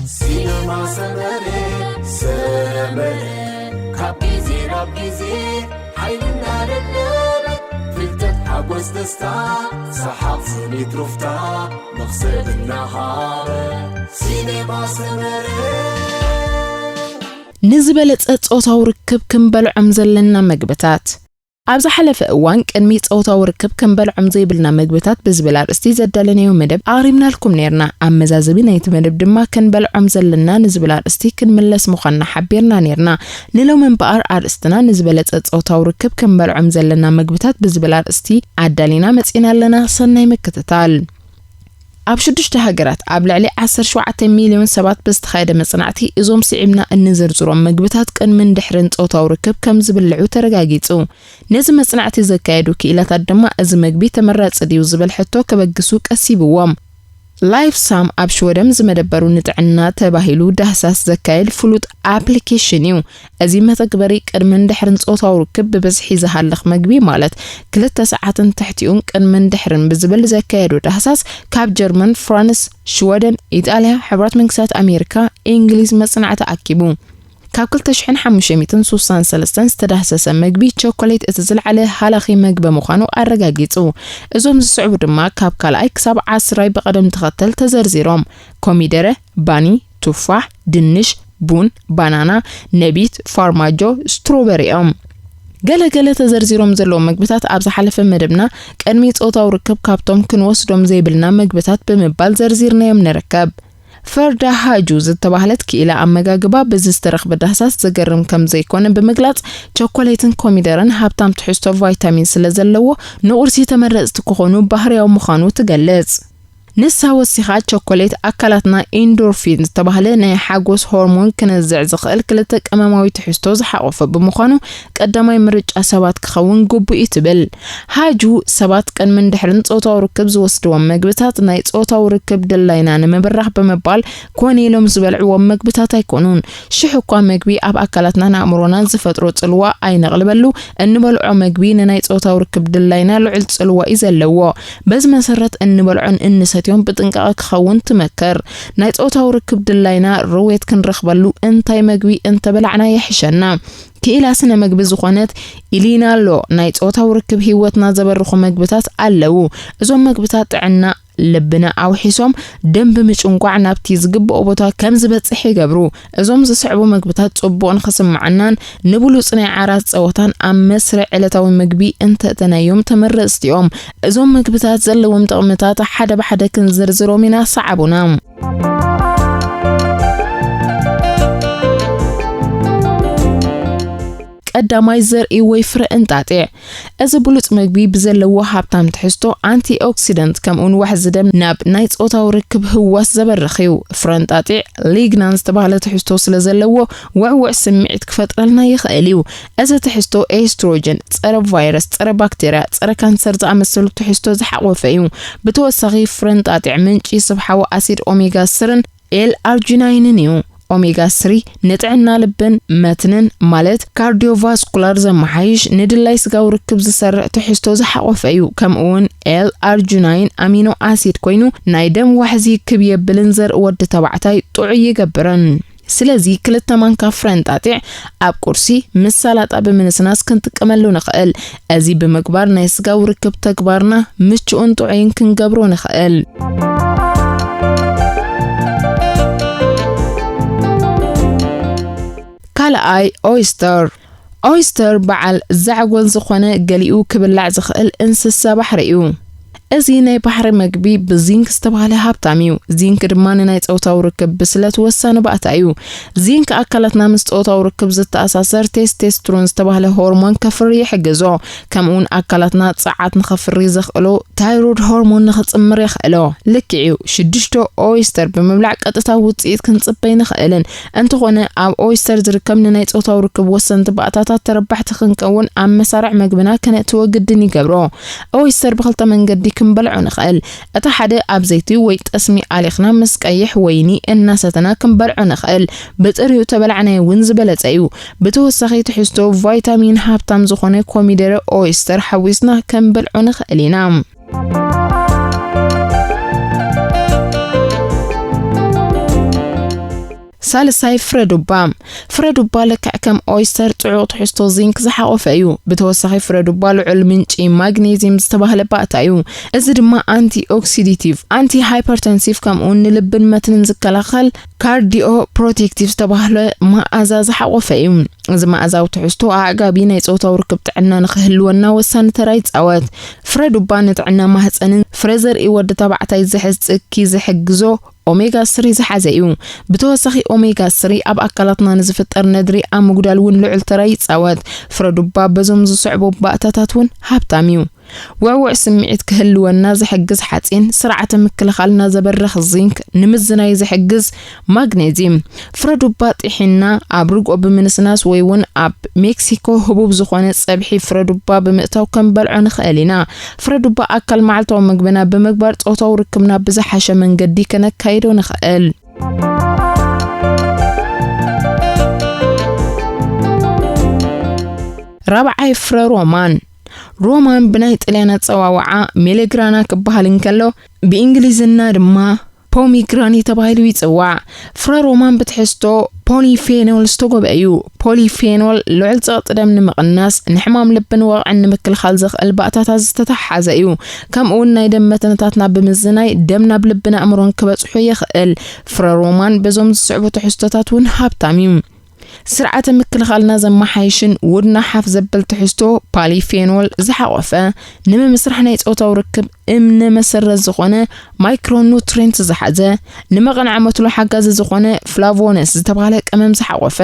ሲነማ ሰመረ፣ ሰመረ፣ ካብ ግዜ ናብ ግዜ ሓይልና ደለበ፣ ፍልጠት፣ ሓጎስ፣ ደስታ፣ ሰሓቕ፣ ስኒት፣ ሩፍታ፣ መኽሰብ እናሃበ። ሲነማ ሰመረ። ንዝበለጸ ጾታዊ ርክብ ክንበልዖም ዘለና መግብታት። ኣብ ዝሓለፈ እዋን፣ ቅድሚ ጾታዊ ርክብ ክንበልዖም ዘይብልና መግብታት ብዝብል ኣርእስቲ ዘዳለናዮ መደብ ኣቕሪብናልኩም ነይርና። ኣብ መዛዘሚ ናይቲ መደብ ድማ፣ ክንበልዖም ዘለና ንዝብል ኣርእስቲ ክንምለስ ምዃንና ሓቢርና ነይርና። ንሎሚ እምበኣር፣ ኣርእስትና ንዝበለጸ ጾታዊ ርክብ ክንበልዖም ዘለና መግብታት ብዝብል ኣርእስቲ ኣዳሊና መጺና ኣለና። ሰናይ ምክትታል። ኣብ ሽዱሽተ ሃገራት ኣብ ልዕሊ ዓሰርተ ሸውዓተ ሚልዮን ሰባት ብዝተኻየደ መጽናዕቲ፣ እዞም ስዒብና እንዝርዝሮም መግብታት ቅድምን ድሕርን ጾታዊ ርክብ ከም ዝብልዑ ተረጋጊጹ። ነዚ መጽናዕቲ ዘካየዱ ክኢላታት ድማ፣ እዚ መግቢ ተመራጺ ድዩ ዝብል ሕቶ ከበግሱ ቀሲብዎም። ላይፍ ሳም ኣብ ሽወደን ዝመደበሩ ንጥዕና ተባሂሉ ዳህሳስ ዘካየድ ፍሉጥ ኣፕሊኬሽን እዩ። እዚ መተግበሪ ቅድምን ድሕርን ጾታዊ ርክብ ብብዝሒ ዝሃልኽ መግቢ፣ ማለት ክልተ ሰዓትን ትሕቲኡን ቅድምን ድሕርን ብዝብል ዘካየዶ ዳህሳስ፣ ካብ ጀርመን፣ ፍራንስ፣ ሽወደን፣ ኢጣልያ፣ ሕቡራት መንግስታት ኣሜሪካ፣ እንግሊዝ መጽናዕቲ ኣኪቡ። ካብ ክልተ ሽሕን ሓሙሽተ ሚእትን ስሳን ሰለስተን ዝተዳህሰሰ መግቢ ቸኮሌት እቲ ዝለዓለ ሃላኺ መግቢ ምዃኑ ኣረጋጊጹ። እዞም ዝስዕቡ ድማ ካብ ካልኣይ ክሳብ ዓስራይ ብቐደም ተኸተል ተዘርዚሮም። ኮሚደረ፣ ባኒ፣ ቱፋሕ፣ ድንሽ፣ ቡን፣ ባናና፣ ነቢት፣ ፋርማጆ፣ ስትሮበሪ እዮም። ገለ ገለ ተዘርዚሮም ዘለዉ መግብታት ኣብ ዝሓለፈ መደብና ቅድሚ ጾታዊ ርክብ ካብቶም ክንወስዶም ዘይብልና መግብታት ብምባል ዘርዚርናዮም ንርከብ። ፈርዳ ሃጁ ዝተባህለት ክኢላ ኣመጋግባ በዚ ዝተረኽበ ዳህሳስ ዘገርም ከም ዘይኮነ ብምግላጽ፣ ቸኮሌትን ኮሚደረን ሃብታም ትሕዝቶ ቫይታሚን ስለ ዘለዎ፣ ንቁርሲ ተመረጽቲ ክኾኑ ባህርያዊ ምዃኑ ትገልጽ። ንሳ ወሲኻ፣ ቸኮሌት ኣካላትና ኢንዶርፊን ዝተባህለ ናይ ሓጎስ ሆርሞን ክነዝዕ ዝኽእል ክልተ ቀመማዊ ትሕዝቶ ዝሓቖፈ ብምዃኑ፣ ቀዳማይ ምርጫ ሰባት ክኸውን ግቡእ እዩ ትብል። ሃጁ፣ ሰባት ቅድምን ድሕርን ጾታዊ ርክብ ዝወስድዎም መግብታት ናይ ጾታዊ ርክብ ድላይና ንምብራኽ ብምባል ኮነ ኢሎም ዝበልዕዎም መግብታት ኣይኮኑን። ሽሕ እኳ መግቢ ኣብ ኣካላትናን ኣእምሮናን ዝፈጥሮ ጽልዋ ኣይነቕልበሉ፣ እንበልዖ መግቢ ንናይ ጾታዊ ርክብ ድላይና ልዑል ጽልዋ እዩ ዘለዎ። በዚ መሰረት እንበልዖን እንሰትዮን ብጥንቃቐ ክኸውን ትመክር። ናይ ጾታዊ ርክብ ድላይና ርዌት ክንረኽበሉ እንታይ መግቢ እንተበላዕና የሕሸና? ክኢላ ስነ መግቢ ዝኾነት ኢሊና ሎ፣ ናይ ጾታዊ ርክብ ህይወትና ዘበርኹ መግብታት ኣለዉ። እዞም መግብታት ጥዕና ልብና ኣውሒሶም፣ ደም ብምጭንቋዕ ናብቲ ዝግብኦ ቦታ ከም ዝበጽሕ ይገብሩ። እዞም ዝስዕቡ መግብታት ጽቡቕ ንኽስምዓናን ንብሉጽ ናይ ዓራት ጸወታን ኣብ መስርዕ ዕለታዊ መግቢ እንተእተናዮም ተመረጽቲ እዮም። እዞም መግብታት ዘለዎም ጥቕምታት ሓደ ብሓደ ክንዝርዝሮም ኢና፣ ሰዓቡና። ቀዳማይ፣ ዘርኢ ወይ ፍረ እንጣጢዕ። እዚ ብሉጽ መግቢ ብዘለዎ ሃብታም ትሕዝቶ ኣንቲኦክሲደንት፣ ከምኡውን ዋሕዚ ደም ናብ ናይ ጾታዊ ርክብ ህዋስ ዘበርኽ እዩ። ፍረ እንጣጢዕ ሊግናን ዝተባህለ ትሕዝቶ ስለ ዘለዎ፣ ውዕዉዕ ስምዒት ክፈጥረልና ይኽእል እዩ። እዚ ትሕዝቶ ኤስትሮጀን፣ ጸረ ቫይረስ፣ ጸረ ባክቴርያ፣ ጸረ ካንሰር ዝኣመሰሉ ትሕዝቶ ዝሓቖፈ እዩ። ብተወሳኺ፣ ፍረ እንጣጢዕ ምንጪ ስብሓዊ ኣሲድ ኦሜጋ ስርን ኤል ኣርጂናይንን እዩ። ኦሜጋ ስሪ ንጥዕና ልብን መትንን፣ ማለት ካርዲዮቫስኩላር፣ ዘመሓይሽ፣ ንድላይ ስጋዊ ርክብ ዝሰርዕ ትሕዝቶ ዝሓቖፈ እዩ። ከምኡውን ኤል ኣርጂናይን ኣሚኖ ኣሲድ ኮይኑ፣ ናይ ደም ዋሕዚ ክብ የብልን ዘርኢ ወዲ ተባዕታይ ጥዑይ ይገብርን። ስለዚ፣ ክልተ ማንካ ፍረ እንጣጢዕ ኣብ ቁርሲ ምስ ሳላጣ ብምንስናስ ክንጥቀመሉ ንኽእል። እዚ ብምግባር፣ ናይ ስጋዊ ርክብ ተግባርና ምቹእን ጥዑይን ክንገብሮ ንኽእል። ካልኣይ፣ ኦይስተር። ኦይስተር በዓል ዛዕጎል ዝኾነ፣ ገሊኡ ክብላዕ ዝኽእል እንስሳ ባሕሪ እዩ። እዚ ናይ ባሕሪ መግቢ ብዚንክ ዝተባህለ ሃብታም እዩ። ዚንክ ድማ ንናይ ጾታዊ ርክብ ብስለት ወሳኒ ባእታ እዩ። ዚንክ ኣካላትና ምስ ጾታዊ ርክብ ዝተኣሳሰር ቴስቴስትሮን ዝተባህለ ሆርሞን ከፍሪ ይሕግዞ። ከምኡውን ኣካላትና ጸዓት ንኸፍሪ ዘኽእሎ ታይሮይድ ሆርሞን ንኽጽምር የኽእሎ። ልክዕ እዩ፣ ሽዱሽተ ኦይስተር ብምብላዕ ቀጥታዊ ውጽኢት ክንጽበ ኣይንኽእልን። እንተኾነ፣ ኣብ ኦይስተር ዝርከብ ንናይ ጾታዊ ርክብ ወሰንቲ ባእታታት ተረባሕቲ ክንከውን ኣብ መሳርዕ መግብና ከነእትዎ ግድን ይገብሮ። ኦይስተር ብኽልተ መንገዲ ክንበልዖ ንኽእል። እቲ ሓደ ኣብ ዘይቲ ወይ ጠስሚ ኣሊኽና ምስ ቀይሕ ወይኒ እናሰተና ክንበልዖ ንኽእል። ብጥሪኡ ተበላዕናዮ እውን ዝበለጸ እዩ። ብተወሳኺ ትሕዝቶ ቫይታሚን ሃብታም ዝኾነ ኮሚደረ ኦይስተር ሓዊስና ክንበልዖ ንኽእል ኢና። ሳልሳይ፣ ፍረ ዱባ። ፍረ ዱባ ልክዕ ከም ኦይስተር ጽዑቕ ትሕዝቶ ዚንክ ዝሓቖፈ እዩ። ብተወሳኺ፣ ፍረ ዱባ ልዑል ምንጪ ማግኔዚየም ዝተባህለ ባእታ እዩ። እዚ ድማ ኣንቲ ኦክሲዲቲቭ፣ ኣንቲ ሃይፐርተንሲቭ፣ ከምኡ ንልብን መትንን ዝከላኸል ካርዲዮ ፕሮቴክቲቭ ዝተባህለ መኣዛ ዝሓቖፈ እዩ። እዚ መኣዛዊ ትሕዝቶ ኣዕጋቢ ናይ ጾታዊ ርክብ ጥዕና ንኽህልወና ወሳኒ ተራ ይጻወት። ፍረ ዱባ ንጥዕና ማህጸንን ፍረ ዘርኢ ወዲ ተባዕታይ ዝሕዝ ጽኪ ዝሕግዞ ኦሜጋ ስሪ ዝሓዘ እዩ። ብተወሳኺ፣ ኦሜጋ ስሪ ኣብ ኣካላትና ንዝፍጠር ነድሪ ኣብ ምጉዳል እውን ልዑል ተራ ይጻወት። ፍረ ዱባ በዞም ዝስዕቡ ባእታታት እውን ሃብታም እዩ። ውዕውዕ ስምዒት ክህልወና ዝሕግዝ ሓጺን፣ ስርዓተ ምክልኻልና ዘበርኽ ዚንክ፣ ንምዝናይ ዝሕግዝ ማግኔዚየም። ፍረ ዱባ ጥሒና ኣብ ርግኦ ብምንስናስ ወይ እውን ኣብ ሜክሲኮ ህቡብ ዝኾነ ጸብሒ ፍረ ዱባ ብምእታው ከንበልዖ ንኽእል ኢና። ፍረ ዱባ ኣካል መዓልታዊ ምግብና ብምግባር ጾታዊ ርክብና ብዝሓሸ መንገዲ ከነካይዶ ንኽእል። ራብዓይ፣ ፍረ ሮማን። ሮማን ብናይ ጥልያን ኣጸዋውዓ ሜሌግራና ክበሃል እንከሎ፣ ብእንግሊዝኛ ድማ ፖሚግራኒ ተባሂሉ ይጽዋዕ። ፍረ ሮማን ብትሕዝቶ ፖሊፌኖል ዝተጎብአ እዩ። ፖሊፌኖል ልዑል ጸቕጢ ደም ንምቕናስ፣ ንሕማም ልብን ወቕዕን ንምክልኻል ዘኽእል ባእታታት ዝተተሓሓዘ እዩ። ከምኡ እውን ናይ ደም መትንታትና ብምዝናይ ደም ናብ ልብን ኣእምሮን ክበጽሑ የኽእል። ፍረ ሮማን በዞም ዝስዕቡ ትሕዝቶታት እውን ሃብታም እዩ። ስርዓተ ምክልኻልና ዘመሓይሽን ውድና ሓፍ ዘብል ትሕዝቶ ፓሊፌኖል ዝሓቖፈ፣ ንምምስራሕ ናይ ጾታዊ ርክብ እምነ መሰረት ዝኾነ ማይክሮኑትሪንት ዝሓዘ፣ ንመቕንዐ መትሎ ሓጋዚ ዝኾነ ፍላቮነስ ዝተባህለ ቀመም ዝሓቖፈ፣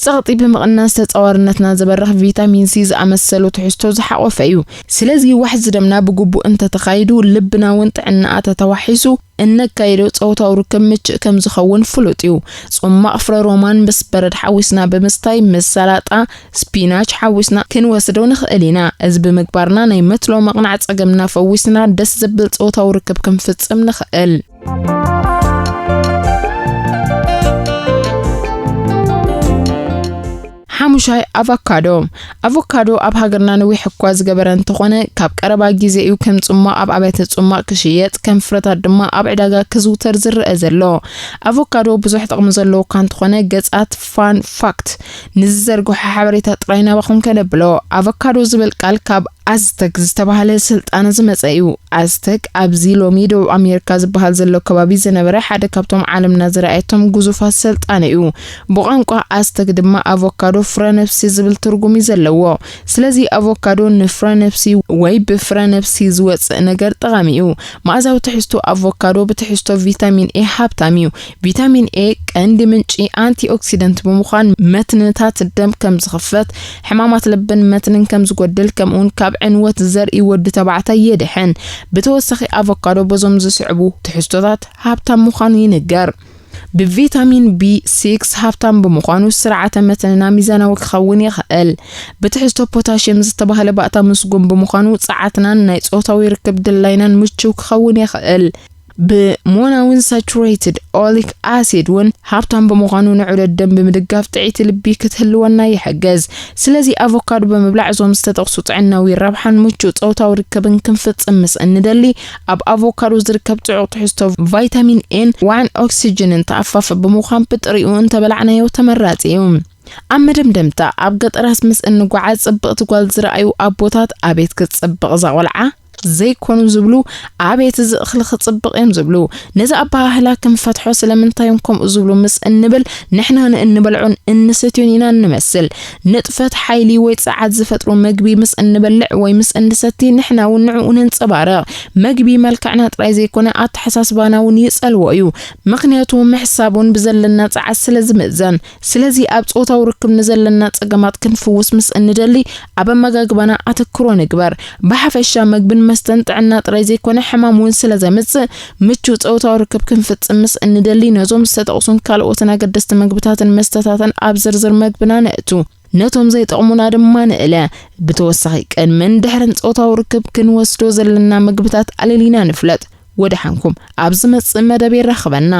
ጸቕጢ ብምቕናስ ተጻዋርነትና ዝበርኽ ቪታሚን ሲ ዝኣመሰሉ ትሕዝቶ ዝሓቖፈ እዩ። ስለዚ ዋሕዚ ደምና ብግቡእ እንተተኻይዱ፣ ልብና እውን ጥዕናኣ ተተዋሒሱ፣ እነካይዶ ጾታዊ ርክብ ምቹእ ከም ዝኸውን ፍሉጥ እዩ። ጽሟቕ ፍረ ሮማን ምስ በረድ ሓዊስና ብምስታይ፣ ምስ ሰላጣ፣ ስፒናች ሓዊስና ክንወስዶ ንኽእል ኢና። እዚ ብምግባርና ናይ መትሎ መቕናዕ ጸገምና ፈዊስና ደስ ዘብል ጾታዊ ርክብ ክንፍጽም ንኽእል። ሓሙሻይ፣ ኣቮካዶ። ኣቮካዶ ኣብ ሃገርና ነዊሕ እኳ ዝገበረ እንተኾነ፣ ካብ ቀረባ ግዜ እዩ ከም ጽሟቕ ኣብ ኣብያተ ጽሟቕ ክሽየጥ፣ ከም ፍረታት ድማ ኣብ ዕዳጋ ክዝውተር ዝረአ ዘሎ። ኣቮካዶ ብዙሕ ጥቕሚ ዘለዎ እኳ እንተኾነ፣ ገጻት ፋን ፋክት ንዝዘርግሖ ሓበሬታ ጥራይ ናባኹም ከነብሎ። ኣቮካዶ ዝብል ቃል ካብ ኣዝተክ ዝተባህለ ስልጣነ ዝመጸ እዩ። ኣዝተክ ኣብዚ ሎሚ ደቡብ ኣሜሪካ ዝበሃል ዘሎ ከባቢ ዝነበረ ሓደ ካብቶም ዓለምና ዝረኣየቶም ግዙፋት ስልጣነ እዩ። ብቋንቋ ኣዝተክ ድማ ኣቮካዶ ፍረ ነፍሲ ዝብል ትርጉም እዩ ዘለዎ። ስለዚ ኣቮካዶ ንፍረ ነፍሲ ወይ ብፍረ ነፍሲ ዝወጽእ ነገር ጠቓሚ እዩ። መኣዛዊ ትሕዝቶ ኣቮካዶ ብትሕዝቶ ቪታሚን ኤ ሃብታም እዩ። ቪታሚን ኤ ቀንዲ ምንጪ ኣንቲኦክሲደንት ብምዃን መትንታት ደም ከም ዝኽፈት፣ ሕማማት ልብን መትንን ከም ዝጎድል፣ ከምኡውን ካብ ዕንወት ዘርኢ ወዲ ተባዕታይ የድሕን። ብተወሳኺ ኣቮካዶ በዞም ዝስዕቡ ትሕዝቶታት ሃብታም ምዃኑ ይንገር። ብቪታሚን ቢ ሲክስ ሃብታም ብምዃኑ ስርዓተ መትንና ሚዛናዊ ክኸውን ይኽእል። ብትሕዝቶ ፖታሽየም ዝተባህለ ባእታ ምስጉን ብምዃኑ ጸዓትናን ናይ ጾታዊ ርክብ ድላይናን ምቹው ክኸውን ይኽእል። ብሞኖኡንሳቹሬትድ ኦሊክ ኣሲድ እውን ሃብታም ብምዃኑ ንዑደት ደም ብምድጋፍ ጥዕይቲ ልቢ ክትህልወና ይሕግዝ። ስለዚ ኣቮካዶ ብምብላዕ እዞም ዝተጠቕሱ ጥዕናዊ ረብሓን ምቹእ ጾታዊ ርክብን ክንፍጽም ምስ እንደሊ፣ ኣብ ኣቮካዶ ዝርከብ ጽዑቕ ትሕዝቶ ቫይታሚን ኤን ውዓን ኦክሲጅንን ተኣፋፊ ብምዃን ብጥሪኡ እንተበላዕናዮ ተመራጺ እዩ። ኣብ መደምደምታ፣ ኣብ ገጠራት ምስ እንጓዓዝ ጽብቕቲ ጓል ዝረኣዩ ኣቦታት፣ "ኣቤት ክትጽብቕ እዛ ቆልዓ" ዘይኮኑ ዝብሉ፣ "ኣቤት እዚ እኽሊ ክጽብቕ" እዮም ዝብሉ። ነዚ ኣበሃህላ ክንፈትሖ ስለምንታይ እዮም ከምኡ ዝብሉ ምስ እንብል፣ ንሕና ንእንበልዖን እንሰትዮን ኢና እንመስል። ንጥፈት ሓይሊ ወይ ጸዓት ዝፈጥሩ መግቢ ምስ እንበልዕ ወይ ምስ እንሰቲ፣ ንሕና እውን ንዕኡ ነንጸባርቕ። መግቢ መልክዕና ጥራይ ዘይኮነ፣ ኣተሓሳስባና እውን ይጸልዎ እዩ። ምኽንያቱ ምሕሳብ እውን ብዘለና ጸዓት ስለ ዝምእዘን። ስለዚ ኣብ ጾታዊ ርክብ ንዘለና ጸገማት ክንፍውስ ምስ እንደሊ፣ ኣብ ኣመጋግባና ኣተክሮ ንግበር። ብሓፈሻ መግብን መስተን ጥዕና ጥራይ ዘይኮነ ሕማም እውን ስለ ዘምጽእ፣ ምቹእ ጾታዊ ርክብ ክንፍጽም ምስ እንደሊ፣ ነዞም ዝተጠቕሱን ካልኦትን ኣገደስቲ መግብታትን መስተታትን ኣብ ዝርዝር መግብና ነእቱ። ነቶም ዘይጠቕሙና ድማ ንእለ። ብተወሳኺ ቅድምን ድሕርን ጾታዊ ርክብ ክንወስዶ ዘለና መግብታት ኣለሊና ንፍለጥ። ወደሓንኩም፣ ኣብ ዝመጽእ መደብ የራኽበና።